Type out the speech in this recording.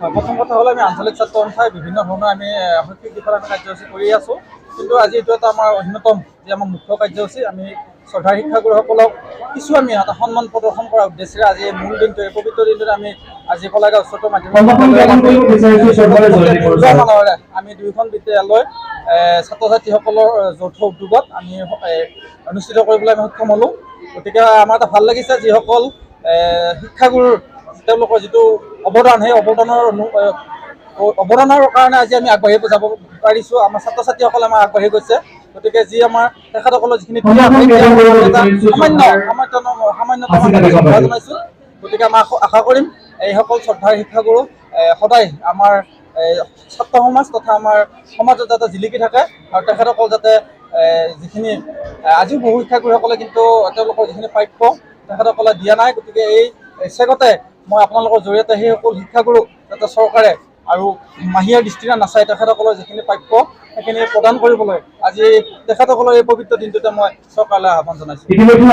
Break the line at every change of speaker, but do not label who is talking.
হয়, প্ৰথম কথা হ'ল আমি আঞ্চলিক ছাত্ৰ সন্থাই বিভিন্ন ধৰণৰ আমি শৈক্ষিক দিশত আমি কাৰ্যসূচী কৰি আছোঁ। কিন্তু আজি এইটো এটা আমাৰ অন্যতম যি আমাৰ মুখ্য কাৰ্যসূচী। আমি শ্ৰদ্ধাৰ শিক্ষাগুৰুসকলক কিছু আমি এটা সন্মান প্ৰদৰ্শন কৰাৰ উদ্দেশ্যেৰে আজি এই মূল দিনটো, এই পবিত্ৰ দিনটোত আমি আজি কলাইগাঁও উচ্চতৰ মাধ্যমিক
সম্ভাষণ জ্ঞাপন কৰিব বিচাৰিছোঁ শ্ৰদ্ধাৰ জয়দীপ বড়ো ছাৰক।
উল্লাহ আমি দুয়োখন বিদ্যালয় ছাত্ৰ ছাত্ৰীসকলৰ যৌথ উদ্যোগত আমি অনুষ্ঠিত কৰিবলৈ আমি সক্ষম হ'লোঁ। গতিকে আমাৰ এটা ভাল লাগিছে, যিসকল শিক্ষাগুৰুৰ তেওঁলোকৰ যিটো অৱদান, সেই অৱদানৰ কাৰণে আজি আমি আগবাঢ়ি যাব পাৰিছোঁ। আমাৰ ছাত্ৰ ছাত্ৰীসকলে আমাৰ আগবাঢ়ি গৈছে। গতিকে যি আমাৰ তেখেতসকলৰ যিখিনি ত্যাগ,
সম্ভাষণ
সেই
জ্ঞাপন কৰিব
ত্যাগৰ এটা
বিচাৰিছোঁ
সামান্য
শ্ৰদ্ধাৰ
সামান্যতম
হাচিনা
আমি
বেগম
শ্ৰদ্ধা
বাইদেউ।
জনাইছোঁ। গতিকে আমি আশা কৰিম এইসকল শ্ৰদ্ধাৰ শিক্ষাগুৰু সদায় আমাৰ ছাত্ৰ সমাজ তথা আমাৰ সমাজত যাতে জিলিকি থাকে আৰু তেখেতসকল যাতে যিখিনি আজিও বহু শিক্ষাগুৰুসকলে কিন্তু তেওঁলোকৰ যিখিনি প্ৰাপ্য তেখেতসকলে দিয়া নাই। গতিকে এই চেগতে মই আপোনালোকৰ জৰিয়তে সেইসকল শিক্ষাগুৰুক যাতে চৰকাৰে আৰু মাহীয়াৰ দৃষ্টিৰে নাচাই তেখেতসকলৰ যিখিনি প্ৰাপ্য সেইখিনি প্ৰদান কৰিবলৈ আজি তেখেতসকলৰ এই পবিত্ৰ দিনটোতে মই চৰকাৰলৈ আহ্বান জনাইছোঁ।
ইতিমধ্যে